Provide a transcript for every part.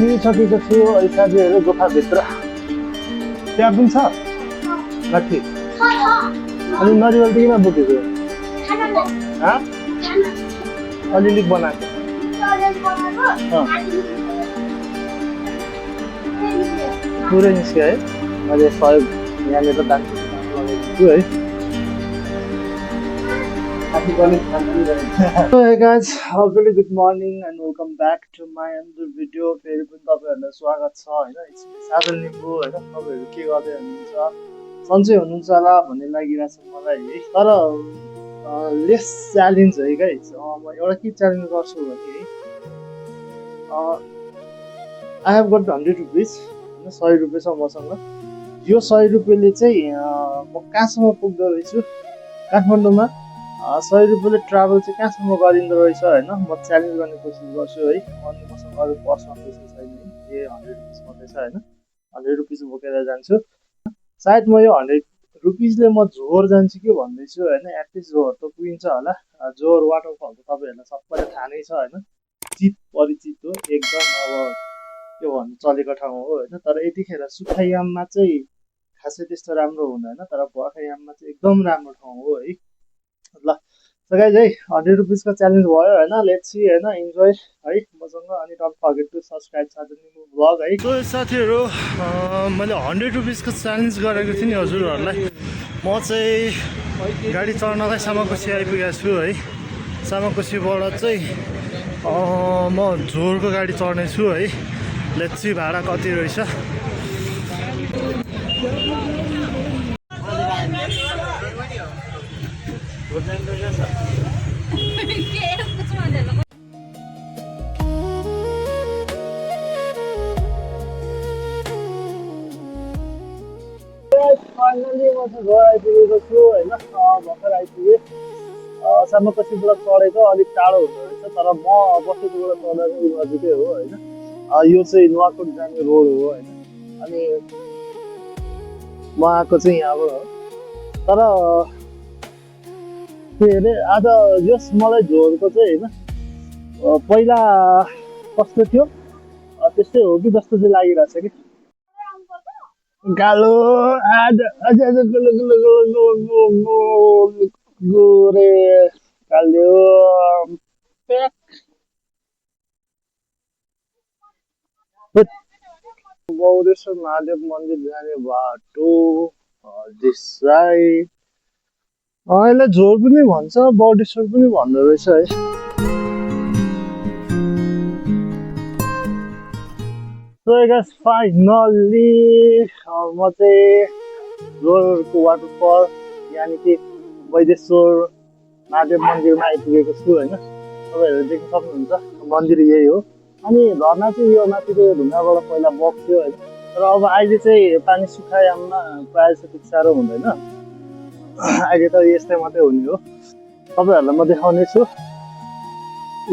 छिरिसकेको छु अहिले साथीहरू गुफाभित्र त्यहाँ पनि छ माथि अनि नरिवल चाहिँ किन बोकेको अलिअलि बनाएको पुरै निस्क्यो है मैले सहयोग यहाँनिर दान लगाइदिन्छु है So hey guys, very good morning and welcome back to my another video. फेरि पनि तपाईहरुलाई स्वागत छ हैन। इट्स मी साजन लिम्बू हैन। तपाईहरु के गर्दै हुनुहुन्छ? सन्चै हुनुहुन्छ होला भन्ने लागिरहेछ मलाई है। तर लेस च्यालेन्ज है गाइस। म एउटा के च्यालेन्ज गर्छु भने आई हैव गट 100 रुपैयाँ हैन 100 रुपैयाँ छ मसँग। यो 100 रुपैयाँले चाहिँ म कहाँसम्म पुग्दो रहेछु काठमाडौँमा 100 रुपैयाँले ट्राभल चाहिँ कहाँसम्म गरिँदो रहेछ होइन म च्यालेन्ज गर्ने कोसिस गर्छु है अनि मसँग अरू पर्समा पैसा छैन है ये 100 रुपिस मात्रै छ होइन 100 रुपिस बोकेर जान्छु सायद म यो 100 रुपिसले म जोर जान्छु कि भन्दैछु होइन एटलिस्ट जोर त पुगिन्छ होला जोर वाटरफल त तपाईँहरूलाई सबैलाई थाहा नै छ होइन चित परिचित हो एकदम अब के भन्नु चलेको ठाउँ हो होइन तर यतिखेर सुखायाममा चाहिँ खासै त्यस्तो राम्रो हुँदैन तर बर्खायाममा चाहिँ एकदम राम्रो ठाउँ हो है ल सो गाइज है 100 रुपिसको च्यालेन्ज भयो होइन लेट्स सी होइन इन्जोय है मसँग अनि don't forget to subscribe Sajan Limbu vlog है सो साथीहरू मैले 100 रुपिसको च्यालेन्ज गरेको थिएँ नि हजुरहरूलाई म चाहिँ गाडी चढ्नलाई सामाकोसी आइपुगेको छु है सामाकोसीबाट चाहिँ म जोरको गाडी चढ्नेछु है लेट्स सी भाडा कति रहेछ फाइनली म चाहिँ घर आइपुगेको छु होइन भर्खर आइपुगेँ सामाकोसीबाट चढेको अलिक टाढो हुँदो रहेछ तर म बसेकोबाट चढ्दा चाहिँ नजिकै हो होइन यो चाहिँ नुवाकोट जाने रोड हो होइन अनि म आएको चाहिँ यहाँबाट हो तर के अरे आज यस मलाई झोरको चाहिँ होइन पहिला कस्तो थियो त्यस्तै हो कि जस्तो चाहिँ लागिरहेछ कि गालो आज आज आज गुलो गुलो गुलो गुलो गोरे काल्यो प्याक बौद्धेश्वर महादेव मन्दिर जाने बाटो दिस साइड यसलाई झोर पनि भन्छ बौद्धेश्वर पनि भन्दो रहेछ है So I guess finally म चाहिँ झोरको वाटरफल यानि कि वैदेश्वर महादेव मन्दिरमा आइपुगेको छु होइन तपाईँहरू देख्न सक्नुहुन्छ मन्दिर यही हो अनि झरना चाहिँ यो माथिको ढुङ्गाबाट पहिला बग्थ्यो होइन तर अब अहिले चाहिँ पानी सुखायाममा प्रायः जस्तो त्यति साह्रो हुँदैन अहिले त यस्तै मात्रै हुने हो तपाईँहरूलाई म देखाउने छु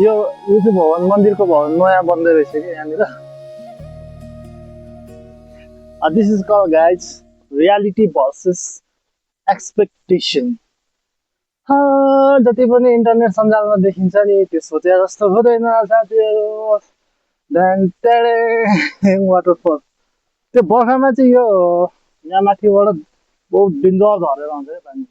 यो चाहिँ भवन मन्दिरको भवन नयाँ बन्दै रहेछ कि यहाँनिर This is called guys reality versus expectation. जति पनि इन्टरनेट सञ्जालमा देखिन्छ नि त्यो सोचे जस्तो हुँदैन साथीहरू वाटरफल त्यो बर्खामा चाहिँ यो यहाँ माथिबाट बहुत डेन्जर झरेर आउँछ है पानी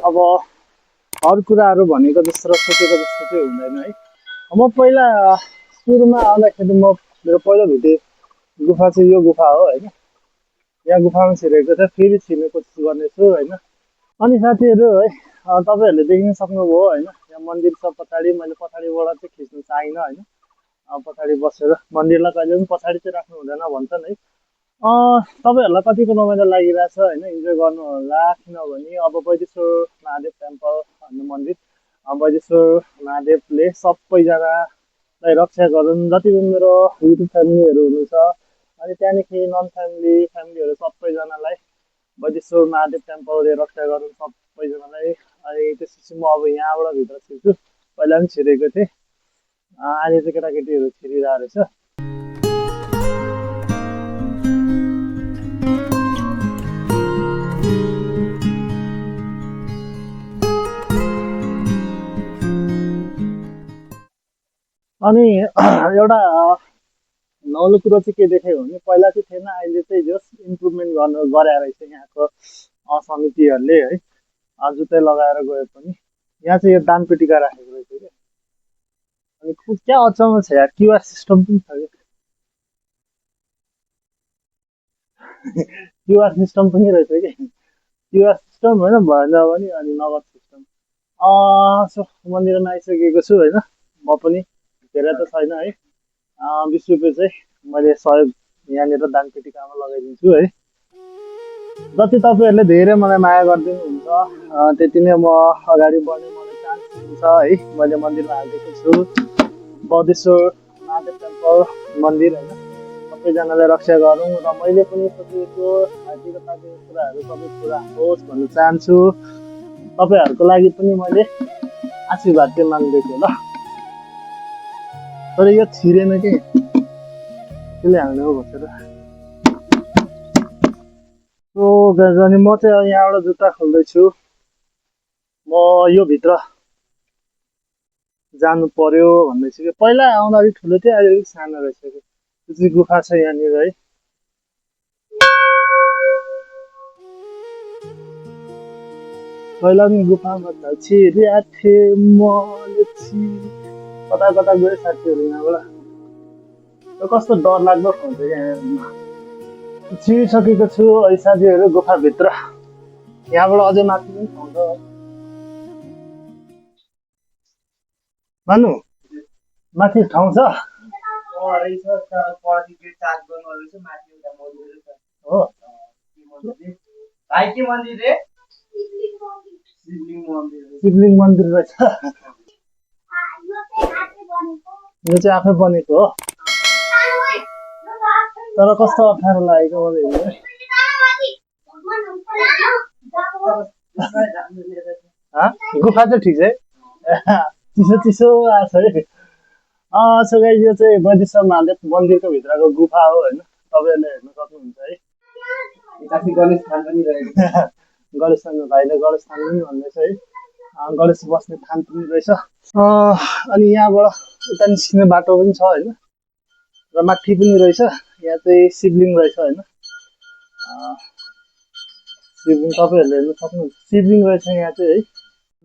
अब हर कुराहरू भनेको जस्तो र सोचेको जस्तो चाहिँ हुँदैन है म पहिला सुरुमा आउँदाखेरि मेरो पहिलो भेटे गुफा चाहिँ यो गुफा हो होइन यहाँ गुफामा छिरेको छ फेरि छिर्ने कोसिस गर्नेछु होइन अनि साथीहरू है तपाईँहरूले देख्न सक्नुभयो होइन यहाँ मन्दिर छ पछाडि मैले पछाडिबाट चाहिँ खिच्नु चाहिनँ होइन पछाडि बसेर मन्दिरलाई कहिले पनि पछाडि चाहिँ राख्नु हुँदैन भन्छन् है तपाईँहरूलाई कतिको रमाइलो लागिरहेछ होइन इन्जोय गर्नु होला किनभने अब वैदेश्वर महादेव टेम्पल भन्ने मन्दिर वैदेश्वर महादेवले सबैजनालाई रक्षा गरून् जति पनि मेरो युट्युब फ्यामिलीहरू हुनुहुन्छ अनि त्यहाँदेखि नन फ्यामिलीहरू सबैजनालाई वैदेश्वर महादेव टेम्पलले रक्षा गरून् सबैजनालाई अनि त्यसपछि म अब यहाँबाट भित्र छिर्छु पहिला पनि छिरेको थिएँ अहिले चाहिँ केटाकेटीहरू खेलिरहेको रहेछ। अनि एउटा नौलो कुरो चाहिँ के देखेँ भने पहिला चाहिँ थिएन, अहिले चाहिँ जस इम्प्रुभमेन्ट गरे रहेछ यहाँको समितिहरूले है। जुत्तै लगाएर गए पनि यहाँ चाहिँ यो दानपेटिका राखेको रहेछ क्या। अनि क्या अचम्म छ यार, क्युआर सिस्टम पनि छ क्या। क्युआर सिस्टम पनि रहेछ कि, क्युआर सिस्टम होइन भएन भने अनि नगद सिस्टम। सो मन्दिरमा आइसकेको छु होइन, म पनि धेरै त छैन है। 20 रुपियाँ चाहिँ मैले सहयोग यहाँनिर दानपेटिकामा लगाइदिन्छु है। जति तपाईँहरूले धेरै मलाई माया गरिदिनुहुन्छ त्यति नै म अगाडि बढ्ने मलाई चान्स दिन्छ है। मैले मन्दिरमा हालिदिएको छु बौद्धेश्वर महादेव टेम्पल मन्दिर होइन। सबैजनाले रक्षा गरौँ र मैले पनि सोचेको आर्थिकताको कुराहरू सबै पुरा होस् भन्न चाहन्छु। तपाईँहरूको लागि पनि मैले आशीर्वाद चाहिँ माग्दैछु ल। तर यो छिरेन कि त्यसले हाल्ने हो भनेर। अनि म चाहिँ यहाँबाट जुत्ता खोल्दैछु। म यो भित्र जानु पर्यो भन्दैछु कि पहिला आउँदा अलिक ठुलो थियो, अहिले अलिक सानो रहेछ कि। त्यो चाहिँ गुफा छ यहाँनिर है। पहिला पनि गुफामा त छिरेको थिएँ मैले कता कता गयो साथीहरू यहाँबाट। कस्तो डर लाग्दो हुन्छ क्या। छिरिसकेको छु है साथीहरू गुफाभित्र। यहाँबाट अझै माथि पनि ठाउँ छ मानु, माथि ठाउँ छ हो। भाइ के मन्दिर रे? शिवलिङ मन्दिर रहेछ। यो चाहिँ आफै बनेको हो, तर कस्तो अप्ठ्यारो लागेको मलाई हेर्नु। गुफा चाहिँ ठिक छ है, चिसो चिसो आएको छ है। सो गाइस यो चाहिँ बौद्धेश्वर महादेव मन्दिरको भित्रको गुफा हो होइन, तपाईँहरूले हेर्न सक्नुहुन्छ है। गणेश थान पनि रहेछ। गणेश थान भाइले गणेश थान पनि भन्दैछ है। गणेश बस्ने थान पनि रहेछ। अनि यहाँबाट उता निस्किने बाटो पनि छ होइन, र माथि पनि रहेछ। यहाँ चाहिँ शिवलिङ रहेछ होइन। शिवलिङ तपाईँहरूले हेर्न सक्नुहुन्छ, शिवलिङ रहेछ यहाँ चाहिँ है।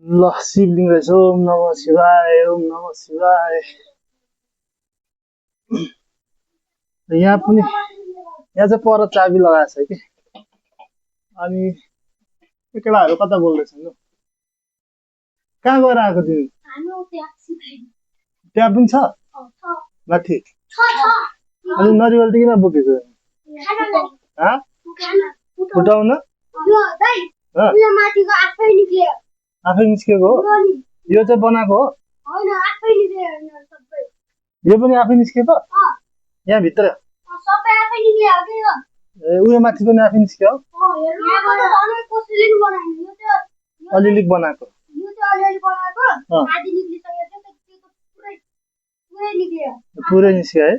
ल शिवलिङ रहेछ। ओम नमः शिवाय, ओम नमः शिवाय। यहाँ पनि यहाँ चाहिँ पर चाबी लगाएको छ कि। अनि केटाहरू कता बोल्दैछन्? कहाँ गएर आएको तिमी? त्यहाँ पनि छ माथि। अनि नरिवल त किन बोकेको? उठाउन आफै निस्केको हो? यो चाहिँ बनाएको हो? यो पनि आफै निस्केको यहाँभित्र? उयो माथि पनि आफै निस्क्यो? अलिअलि बनाएको पुरै निस्क्यो है।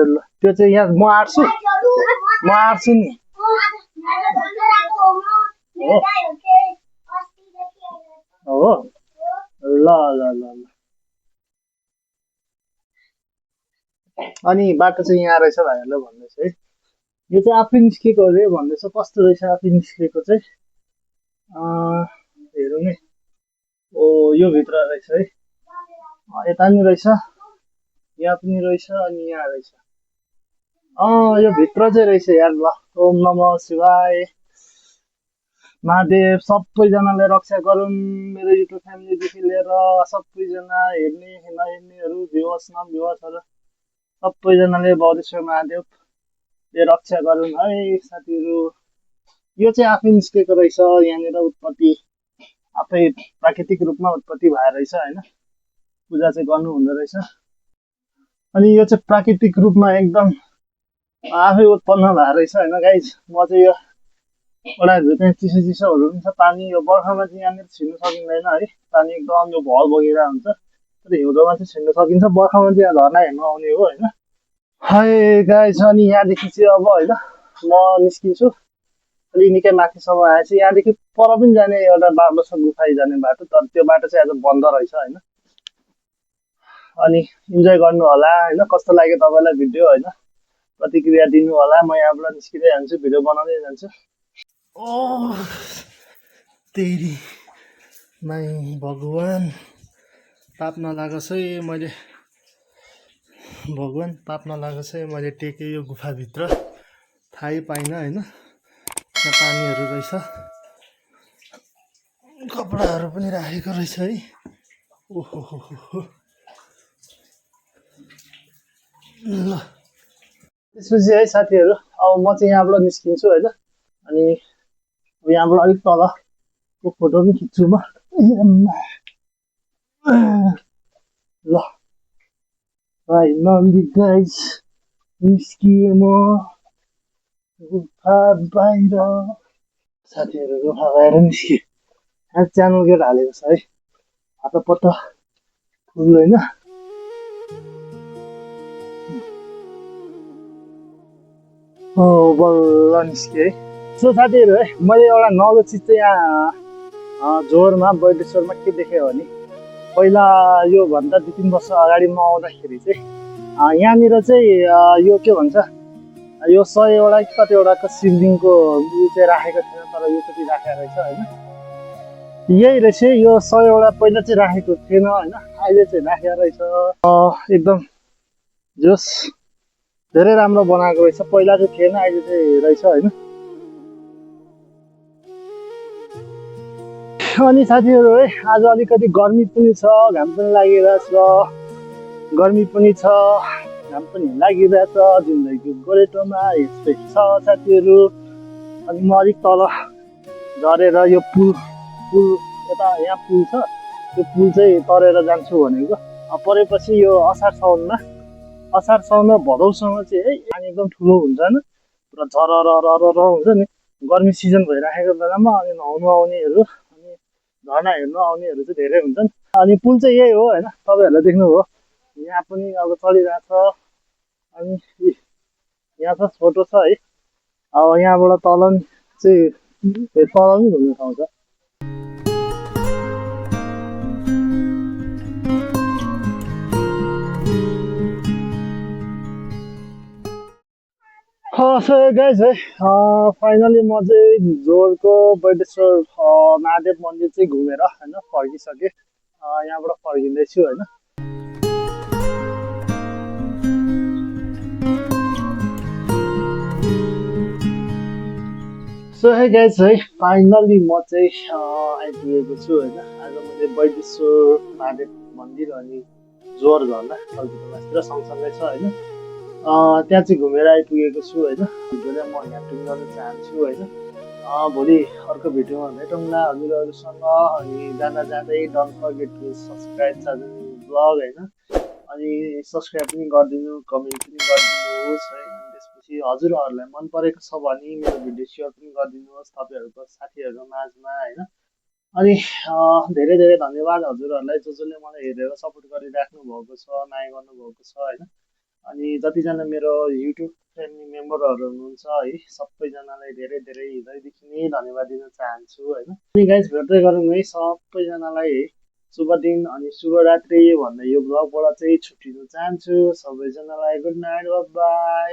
ल त्यो चाहिँ यहाँ म आँट्छु नि। हो ल ल ल ल। अनि बाटो चाहिँ यहाँ रहेछ भाइहरूले भन्दैछ है। यो चाहिँ आफै निस्केको अरे भन्दैछ। कस्तो रहेछ आफै निस्केको चाहिँ हेरौँ है। ओ यो भित्र रहेछ है। यता नि रहेछ, यहाँ पनि रहेछ, अनि यहाँ रहेछ। यो भित्र चाहिँ रहेछ यार। ल ओम नमः शिवाय। महादेव सबैजनाले रक्षा गरून्, मेरो युट्युब फ्यामिलीदेखि लिएर सबैजना हेर्ने नहेर्नेहरू, भ्युवर्स नभ्युवर्सहरू सबैजनाले बौद्धेश्वर महादेवले रक्षा गरून् है साथीहरू। यो चाहिँ आफै निस्केको रहेछ यहाँनिर। उत्पत्ति आफै प्राकृतिक रूपमा उत्पत्ति भएर रहेछ होइन। पूजा चाहिँ गर्नु हुँदो रहेछ। अनि यो चाहिँ प्राकृतिक रूपमा एकदम आफै उत्पन्न भएर रहेछ होइन गाइज। म चाहिँ यो ओडाहरू त्यहाँ चिसो चिसोहरू पनि छ। पानी यो बर्खामा चाहिँ यहाँनिर छिर्नु सकिँदैन है। पानी एकदम यो भल बगिरहेको हुन्छ। तर हिउँदोमा चाहिँ छिर्न सकिन्छ, बर्खामा चाहिँ यहाँ झर्ना हेर्नु आउने हो होइन। हाय गाइस, अनि यहाँदेखि चाहिँ अब होइन म निस्किन्छु। अलिक निकै माथिसम्म आएपछि यहाँदेखि पर पनि जाने एउटा बाटो छ, गुफाइ जाने बाटो, तर त्यो बाटो चाहिँ आज बन्द रहेछ होइन। अनि इन्जोय गर्नु होला होइन। कस्तो लाग्यो तपाईँलाई भिडियो होइन, प्रतिक्रिया दिनु होला। म यहाँबाट निस्किँदै जान्छु, भिडियो बनाउँदै जान्छु। ओ तेरी माई भगवान, पाप नलागोस् है मैले, भगवान पाप नलागोस् है मैले टेकेँ यो गुफाभित्र, थाहै पाइनँ होइन। यहाँ पानीहरू रहेछ, कपडाहरू पनि राखेको रहेछ है। ओहो हो हो। ल त्यसपछि है साथीहरू, अब म चाहिँ यहाँबाट निस्किन्छु होइन। अनि यहाँबाट अलिक तलको फोटो पनि खिच्छु म। ल फाइनली गाइस निस्किएँ म गुफा बाहिर। साथीहरू गुफा बाहिर निस्किएँ। यहाँ च्यानल गेट हालेको छ है, हातपत्त फुल होइन। हो बल्ल निस्केँ है। सो साथीहरू है, मैले एउटा नौलो चिज चाहिँ यहाँ जोरमा बैदेश्वरमा के देखेँ भने, पहिला योभन्दा 2-3 वर्ष अगाडि म आउँदाखेरि चाहिँ यहाँनिर चाहिँ यो के भन्छ, यो 100वटा कि कतिवटाको शिवलिङको उयो चाहिँ राखेको थिएन, तर यो चाहिँ राखेको रहेछ होइन। यही रहेछ यो 100वटा पहिला चाहिँ राखेको थिएन होइन, अहिले चाहिँ राखेको रहेछ। एकदम जोस, धेरै राम्रो बनाएको रहेछ, पहिला चाहिँ थिएन अहिले चाहिँ रहेछ होइन। अनि साथीहरू है, आज अलिकति गर्मी पनि छ, घाम पनि लागिरहेछ, गर्मी पनि छ, घाम पनि लागिरहेछ, जिन्दगीको गोरेटोमा यस्तै छ साथीहरू। अनि म अलिक तल झरेर यो पुल यता यहाँ पुल छ, त्यो पुल चाहिँ तरेर जान्छु भनेको। परेपछि यो असार साउन भदौसम्म चाहिँ है पानी एकदम ठुलो हुन्छ होइन, पुरा झरर हुन्छ नि। गर्मी सिजन भइराखेको बेलामा अनि नुहाउनु आउनेहरू अनि झर्ना हेर्नु आउनेहरू चाहिँ धेरै हुन्छन्। अनि पुल चाहिँ यही हो होइन, तपाईँहरूले देख्नुभयो यहाँ पनि अब चलिरहेछ। अनि यहाँ त छोटो छ है, अब यहाँबाट तल चाहिँ तल पनि घुम्न पाउँछ। सो गाइज है, फाइनली म चाहिँ जोरको बैदेश्वर महादेव मन्दिर चाहिँ घुमेर होइन फर्किसकेँ। यहाँबाट फर्किँदैछु होइन। सो है गाइज है, फाइनली म चाहिँ आइपुगेको छु होइन। आज मैले बैदेश्वर महादेव मन्दिर अनि जोर झर्ना कलकत्तातिर सँगसँगै छ होइन, त्यहाँ चाहिँ घुमेर आइपुगेको छु होइन। भिडियोलाई म यहाँ टुङ गर्न चाहन्छु होइन। भोलि अर्को भिडियोमा भेटौँला हजुरहरूसँग। अनि जाँदा जाँदै don't forget to subscribe Sajan blog होइन। अनि सब्सक्राइब पनि गरिदिनु, कमेन्ट पनि गरिदिनुहोस् है। अनि त्यसपछि हजुरहरूलाई मन परेको छ भने मेरो भिडियो सेयर पनि गरिदिनुहोस् तपाईँहरूको साथीहरूको माझमा होइन। अनि धेरै धेरै धन्यवाद हजुरहरूलाई जसले मलाई हेरेर सपोर्ट गरिराख्नु भएको छ, माया गर्नुभएको छ होइन। अनि जतिजना मेरो युट्युब फ्यामिली मेम्बरहरू हुनुहुन्छ है, सबैजनालाई धेरै धेरै हृदयदेखि नै धन्यवाद दिन चाहन्छु होइन। अनि गाइज भेट्दै गरौँ है सबैजनालाई है, शुभ दिन अनि शुभरात्रि भन्दै यो ब्लगबाट चाहिँ छुट्टिन चाहन्छु। सबैजनालाई गुड नाइट, बाई।